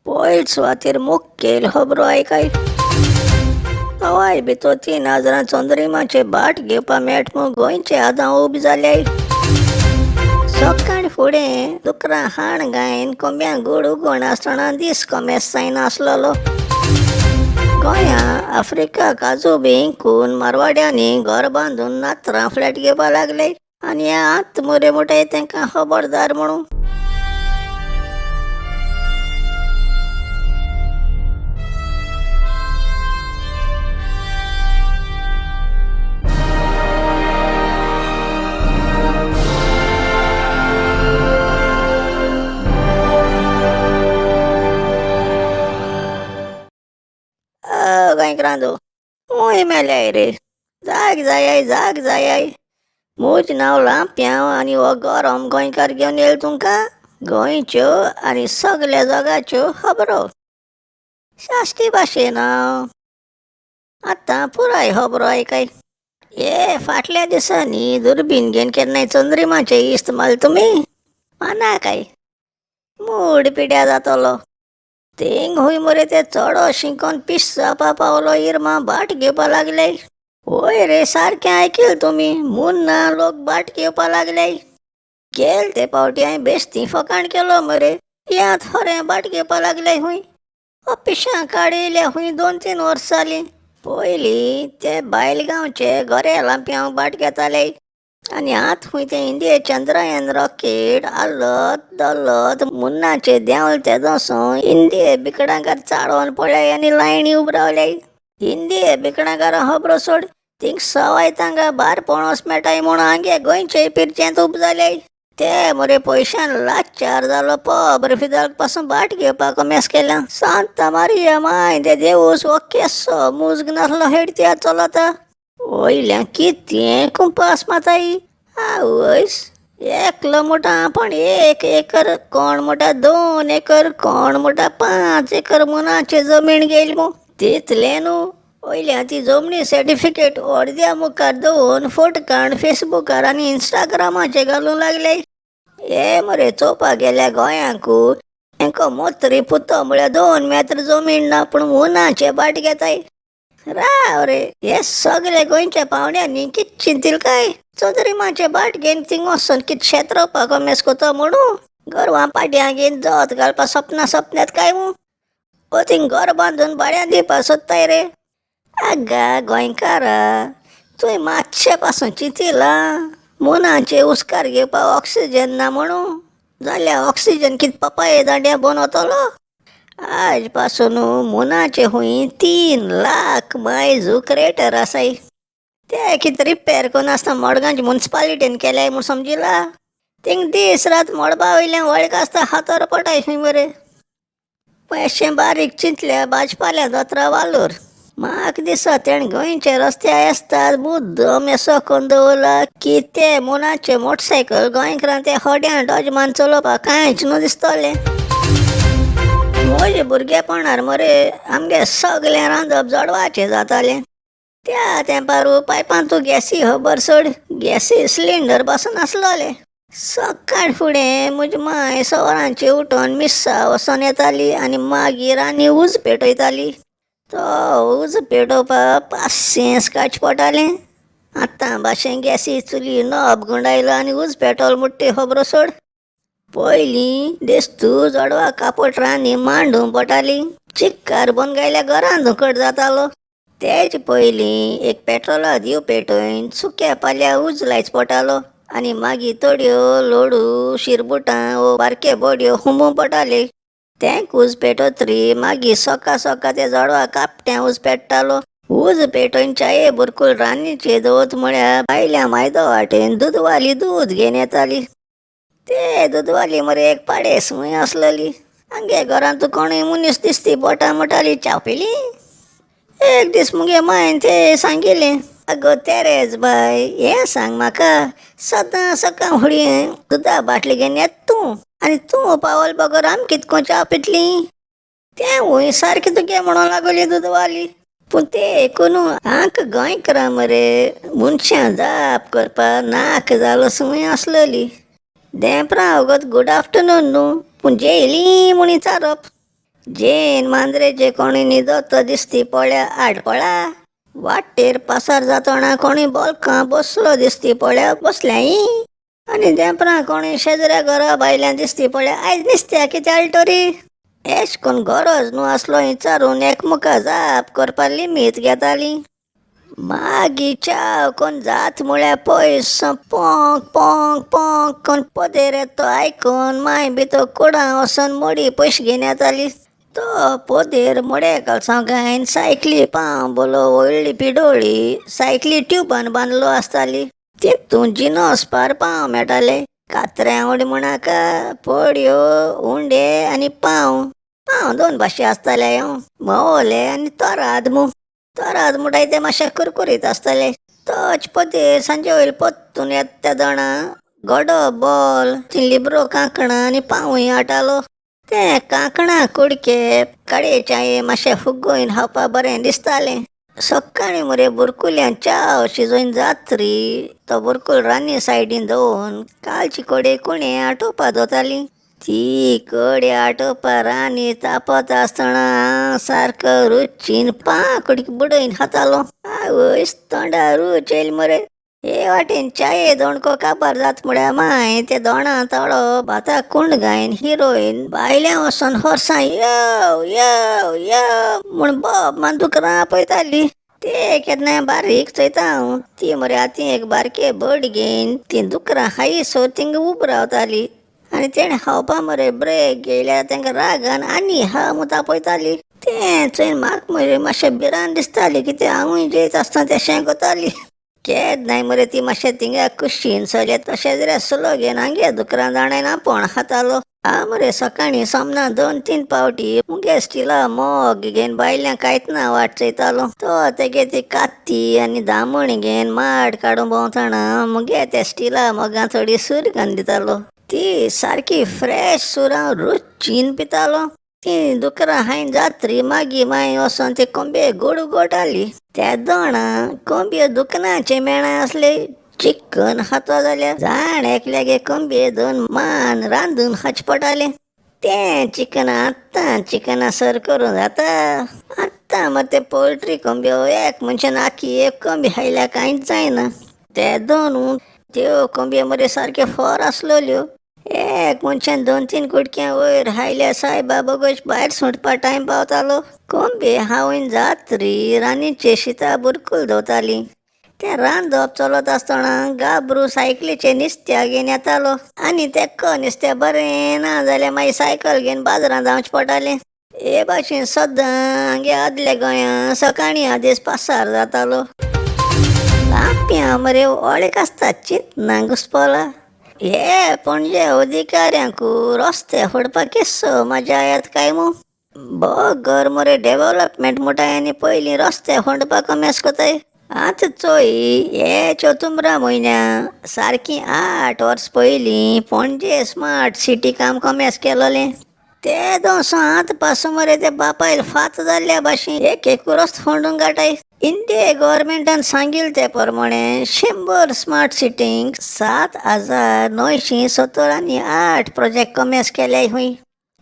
पयल सुवातेर मुखेल खबरो आयकाय. हवाय भितर 3000 चंद्रिमाचे बाट घेवपा मेट म्हूण गोंयचे आदां उब जाल्याय. सकाळ फुडें दुकरां हाण गायन कोंब्यां गोड उगोण आसतना दीस कमेस जायनासलेलो. गोंया आफ्रिका काजू बी इंकून मारवाड्यांनी घर बांदून नात्रां फ्लॅट घेवपा लागले आनी आत मरे मोटे तांकां खबरदार म्हणून. गोंयकारांनो हूंय मेल्याय रे, जाग जायाय जाग जायाय. म्हज नांव लांप्यांव आनी हो गरम गोंयकार घेवन येयलो तुमकां गोंयच्यो आनी सगल्या जगाच्यो खबरो साश्टी भाशेन. आतां पुराय खबरो आयकाय. हे फाटल्या दिसांनी दुर्बीन घेवन केन्नाय चंद्रिमाचे इस्त मारले तुमी माना काय मूड पिड्या जातलो. थिंग हूंय मरे ते चोडो शिंकोन पिश जावपा पावलो इरमा बाट घेवपा लागले. वय रे सारकें आयकील तुमी, मुन्ना लोक बाट घेवपा लागले. गेल ते पावटी हांवें बेस्ती फकाण केलो मरे, यात खरें बाट घेवपा लागले हूंय. ओ पिशां काडयल्या हूंय 2-3 वर्सां जालीं. पयलीं ते बायल गांवचे गोरे लांप्यांव बाट घेताले आनी आत खूंय ते इंडिये चंद्रयान रॉकेट आल्लत दल्लत मुन्नाचे देंवल तेदोसो इंडिये बिकडांकार चाळोवन पळय आनी लायणी उबरावले. इंडिये बिकडांकार खबरो सोड, थिंग सवाय तांकां बार पणस मेळटाय म्हणून हांगे गोंयचे पिरचेंत उब जाले. ते मरे पयशान लाचार जालो पोबर फिदाल्ग पासून बाट घेवपाक मेस केल्या. सांता मारिया माय ते देवूस हो केसो मुजग नासलो हेडत्या चलता. वयल्या कितें कुंपास माताई आवयस, एकलो मोठा पण 1 एकर, कोण मोठा 2 एकर, कोण मोठा 5 एकर मुनाचे जमीन गेली मू. तितलें न्हू, वयल्या ती जमनी सर्टिफिकेट अर्द्या मुखार दवरून फोटो काड फेसबुकार आनी इंस्टाग्रामाचेर घालूंक लागले. हे मरे चोवपाक गेल्या गोंयांकू हेंको मोत्री पुतो म्हळ्यार 2 मेत्र जमीन ना पूण मुनाचे बाट घेताय. राव रे, हे सगळे गोंयच्या पावण्यांनी कित चिंतील काय चंद्रिमाचे बाट घेवन थिंग वचोन कित शेत रोवपाक मेस कोता म्हणू गोरवां पाट्यां घेवन जोत घालपा सपना सपन्यात काय मू. ओ थिंग घर बांदून भाड्यान दिवपा सोदताय रे. आगा गोंयकारा, तुवें मातशें पासून चिंतिला मुनाचे हुस्कार घेवपाक ऑक्सिजन ना म्हणू जाल्यार ऑक्सिजन कित पपाये दांड्या बनवतलो. आज पासून मुनाचे हुंय 3 लाख मायज क्रेटर आसाय. ते कितें रिपेर करून आसतना मडगांवचे मुन्सिपालिटीन केल्याय म्हूण समजिला. थिंग दीस रात मळबा वयल्यान वळख आसता हातार पडाय खंय मरे. पयशे बारीक चिंतल्या भाजपाल्या दोतरा वालोर. म्हाका दिसता तेणें गोंयचे रस्ते आसतात मुद्दम येसो करून दवरला की ते मुनाचे मोटरसायकल गोंयकारां ते होड्यां डोजमान चलोवपाक कांयच न्हू दिसतलें. म्हजे भुरगेपणार मरे आमगे सगळें रांदप जडवाचें जातालें. त्या तेंपार पायपांतू गॅसी खबर सोड, गॅसी सिलिंडर पासून आसलोले. सकाळ फुडें म्हजी माय 6 वरांची उठून मिस्सा वचोन येताली आनी मागीर आनी उज पेटयताली. तो उज पेटोवपाक पासियेंस काडचें पडटालें. आतां भाशेन गॅसी चुली नॉब गुंडायलो आनी उज पेटोल म्हणटा ती खबरो सोड. पयलीं देस्तू जडवा कापट रांदी मांडूंक पडटाली. चिक्कार बंद गायल्या घरान धुकट जातालो. तेज पयलीं एक पेट्रोला दिव पेटोवन सुक्या पाल्या उज लायचो पडटालो आनी मागीर तोडयो लोडू शिरबुटां वो बारके बडयो हुमूंक पडटाले. तेंक उज पेटोतरी मागीर सकाळ सकाळ ते जडवा कापट्यां उज पेट्टालो. उज पेटोवन चाये बुरकूल रान्नीचेर दवरता म्हळ्यार बायल्या मायदो वाटेन दूदवाली दूद घेवन येताली. ते दूदवाली मरे एक पाडेस खंय आसलेली. आमगे घरांत कोणूय मनीस दिसती पोटा म्हणटाली च्या पिली. एक दीस मुगे मायन ते सांगिल्लें, आगो तेरेज बाय हें सांग म्हाका, सदां सकाळ फुडें दुदा बाटली घेवन येता तूं आनी तूं पावल बगर आमी कितको च्या पितली. तें वय सारकें तुगे म्हणूंक लागली दूदवाली. पूण तें आयकून आंक गोंयकारां मरे मनशां जाप करपाक नाक जालो सुंय आसलेली. देंपरां वगत गूड आफ्टरनून न्हू पूण जेयली म्हूण विचारप. जेन मांद्रेचे कोणी न्हिदत दिसती पळ्या आडपळा. वाटेर पासार जातना कोणी बोलकां बसलो दिसती पळ्या बसल्याय. आनी देंपरां कोणी शेजऱ्या घरा भायल्यान दिसती पळ्या आयज निसत्या कितें आलटरी. एश कोन गरज न्हू आसलो विचारून एकमुका जाप करपा लिमीत घेताली. मागीर च्याव कोन जात म्हळ्यार पयस पोंक पोंक पोंक कोन पदेर येता तो आयकून मांय भितर कुडां वचोन मडी पयशे घेवन येताली. तो पोदेर मड्या कलसांव घायन सायकली पांव बोलो व्हडली पिडोळी सायकली ट्युबान बांदलो आसताली. तितून जिनोस पार पांव मेळटाले. कात्र्यां उडी म्हणाका पोडयो उंडे आनी पांव. पांव दोन भाशे आसताले, म्होवले आनी तोराद मू. तोराद म्हणटाय ते मातशे कुरकुरीत आसताले. तोच पदेर सांजे वयर परतून येता तेदोणा गडो बॉल ती लिब्रो कांकणां आनी पावूय हाडटालो. ते कांकणां कुडके काडये च्याये मातशें फुगोवन खावपा बरें दिसतालें. सकाळीं मरे बुरकुल्यान च्याव शिजोवन जात्री तो बुरकूल रान्नी सायडीन दवरून कालची कोडे कुणे आटोवपा दवरताली. ती कडी आटोवपा रान्नी तापत आसतना हांव सारको रुचीन पां कुडके बुडोवन खातालो. आवयस तोंडा रूच येयली मरे. हे वाटेन च्याये दोणको काबार जात म्हळ्यार मांय ते दोणा तोडो भाता कुंड घायन हिरोइन भायल्यान वचोन होरसां यो यो यो म्हूण बोब मान दुकरां आपयताली. ते केन्नाय बारीक चोयता हांव ती मरे आतां एक बारके बड घेवन ती दुकरां खायसर थिंगा उब रावताली. आनी तेणें खावपा मरे ब्रेक घेयल्यार तांकां रागान आनी हा म्हूण तापयताली. तें चोयन म्हाका मरे मातशें भिरांत दिसताली कित्याक हांवूय जेयत आसतना तेशें कोताली. केन्नाय मरे ती मातशें थिंगा कुशीन सरले तशें जाल्यार सुलो घेवन हांगे दुकरां दाणायन आपोवन खातालो. हांव मरे सकाळीं सोमना 2-3 पावटी मुगे स्टिला मोग घेवन भायल्यान कांयतना वाट चोयतालो. तो तेगे ती काती आनी दामण घेवन माड काडून भोंवतना मुगे त्या स्टिला मोगान थोडी सूर घालून दितालो. ती सारकी फ्रेश सूर हांव रुचीन पितालो. ती दुकरां हांयन जात्री मागीर मांय वचोन ती कोंबये गोड उगोटाली. तेदोणा कोंबयो दुकनाचे मेणां आसले. चिकन खाता जाल्यार जाण एकल्यागे कोंबये दोन मान रांदून खावचें पडटालें. तें चिकन आतां चिकना सर करूं जाता. आतां मरे ते पोल्ट्री कोंबयो एक मनशान आखी एक कोंबी खायल्यार कांयच जायना. ते दोन त्यो कोंबयो मरे सारक्यो फोर आसलेल्यो. एक मनशान 2-3 कुडक्यां वयर खायल्यार सायबा बोगोश भायर सुटपा टायम पावतालो. कोंबी हांव जात्री रान्नीचे शिता बुरकूल दवरताली. तें रांदप चलत आसतना गाबरू सायकलीचे निस्त्या घेवन येतालो आनी तेको निस्त्या बरें ना जाल्यार मागीर सायकल घेवन बाजारांत धांवचें पडटालें. हे भाशेन सदां हांगे आदल्या गोंया सकाळीं आदेस पासार जातालो. लांप्यां मरे वळख आसता चिंतना घुसपोला. हे पणजे अधिकाऱ्यांकू रस्ते फोडपाक केसो मजा येता काय मू. बगर मरे डेवलपमेंट म्हणटाय आनी पयलीं रस्ते फोंडपाक कमेस कोताय. आतां चोय हे चतुंबरा म्हयन्या सारकी 8 वर्स पयलीं पणजे स्मार्ट सिटी काम कमेस केलोलें. ते दोनसो आतां पासून मरे ते बापायल फात जाल्ल्या भाशेन एक एक रस्तो फोंडून काडटाय. इंडिया गव्हर्मेंटान सांगिल्लें ते प्रमाणे 100 स्मार्ट सिटींक 7,970 आनी 8 प्रोजेक्ट कमेस केल्याय खंय.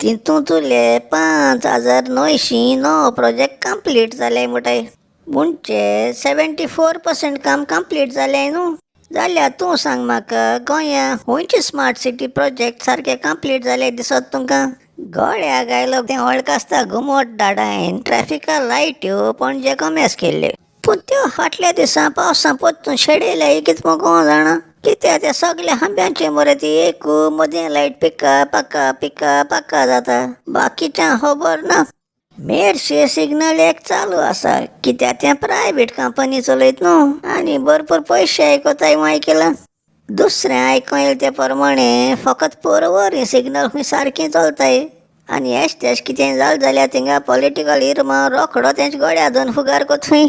तितूंतले 5,909 प्रोजेक्ट कंप्लीट जाले म्हणटाय. म्हणजे 74% काम कंप्लीट जालें न्हू. जाल्यार तूं सांग म्हाका गोंया खंयचे स्मार्ट सिटी प्रोजेक्ट सारके कंप्लीट जाले दिसत तुमकां? गळ्याक आयलो तें वळख आसता घुमट धाडायन ट्रॅफिका लायट्यो पणजे कमेस केल्ल्यो. पूण त्यो फाटल्या दिसा पावसा परतून शेडयल्या कितें मगो कोण जाणा. कित्याक ते सगल्या खांब्यांचे मरे ती एक मदीं लायट पिका पाका पिका पाका जाता. बाकीच्या खबर ना. मेरशे सिग्नल एक चालू आसा कित्याक तें प्रायवेट कंपनी चलयत न्हू आनी भरपूर पयशे आयकोताय म्हूण आयकलां. दुसरें आयकों येयलें ते प्रमाणे फकत पोरवरी सिग्नल खंय सारकें चलताय आनी एश तेश कितें जालें जाल्यार थिंगा पॉलिटिकल इरमांव रोखडो तेंच्या गळ्या दोन फुगार कोत खंय.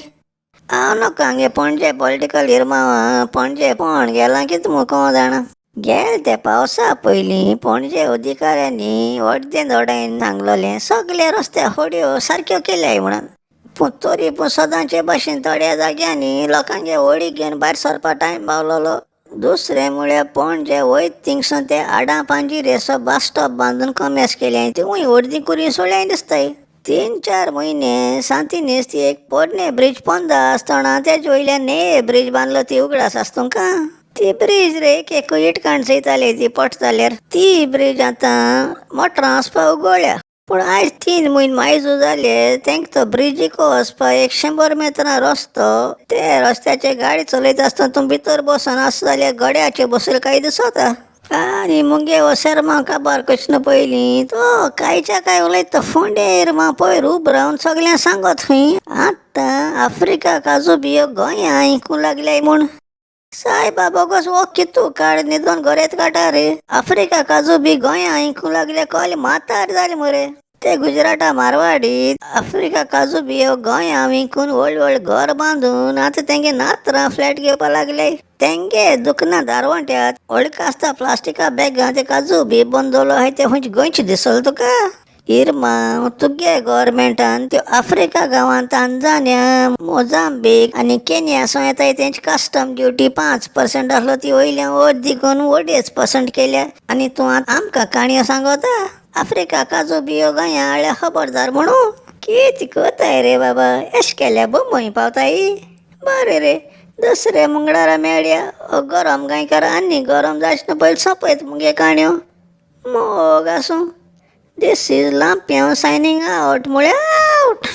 हांव नको हांगे पणजे पॉलिटिकल इरमांव पणजे पोण गेलां कितें म्हूण कोण जाणा. गेले ते पावसा पयलीं पणजे अधिकाऱ्यांनी अर्दें दोडायन सांगलोलें सगळे रस्ते होडयो सारक्यो केल्याय म्हणून. पूण तरी पूण सदांचे भाशेन थोड्या जाग्यांनी लोकांगे होडी घेवन भायर सरपा टायम पावलोलो. दुसरें म्हळ्यार पणजे वयत थिंगसून ते आडा पांजी रेसो बस स्टॉप बांदून कमेस केलें, तिवूय अर्दी कुरी सोडल्याय दिसताय. 3-4 म्हयने सांतिनेज ती एक पोरणे ब्रिज पोंदा आसतना तेजे वयल्यान ने ब्रिज बांदलो, ती उगडास आसा तुमकां? ती ब्रिज रे एक एक इटकाण चोयताले ती पट जाल्यार. ती ब्रिज आतां मोटरां वचपा उगोळ्या, पूण आयज 3 म्हयने मायजू जाले तेंका तो ब्रिजीको वचपा 100 मेत्रां रस्तो, ते रस्त्याचे गाडी चलयता आसतना तूं भितर बसून आसा जाल्यार गड्याचे बसल काय दिसता. आनी मुगे हो शर्मा काबार कशें पयलीं तो कांयच्या काय उलयता, फोंडेर मा पयर उब रावन सगळ्यांक सांगत खंय आतां आफ्रिका काजू बियो गोंया आयकूं लागल्याय म्हूण. सायबा बोगस वो कितू काड न्हिदोन गोरेत काडटा रे. आफ्रिका काजू बी गोंया आयकूं लागल्या, कॉल म्हातार जाले मरे. ते गुजराता मारवाडी आफ्रिका काजू बियो गोंया विकून व्हड व्हड घर बांदून आतां तेंगे नात्रां फ्लॅट घेवपा लागले. तेंगे दुकना दारवंट्यात व्हडलीं आसता प्लास्टिका बॅगां ते काजू बी बंदलो आहाय ते खंयचे गोंयचे दिसले तुका? इरमा तुगे गोवोरमेंटान त्यो आफ्रिका गांवांत तांजानिया, मोजांबीक आनी केन्या सो येताय तेंची कस्टम ड्युटी 5% आसलो ती वयल्यान अर्दी करून 2.5% केल्या, आनी तूं आतां आमकां काणयो सांगोता आफ्रिका काजू बियो गोंया हाडल्या खबरदार म्हणून. कितें कोताय रे बाबा, एश केल्या बोंबय पावताय. बरें रे, दुसरे मंगळारा मेळया. गरम गोंयकार आनी गरम जायना पयलीं सोंपयत मुगे काणयो. मोग आसूं. This is Lampiao signing out. म्हळ्यार आउट.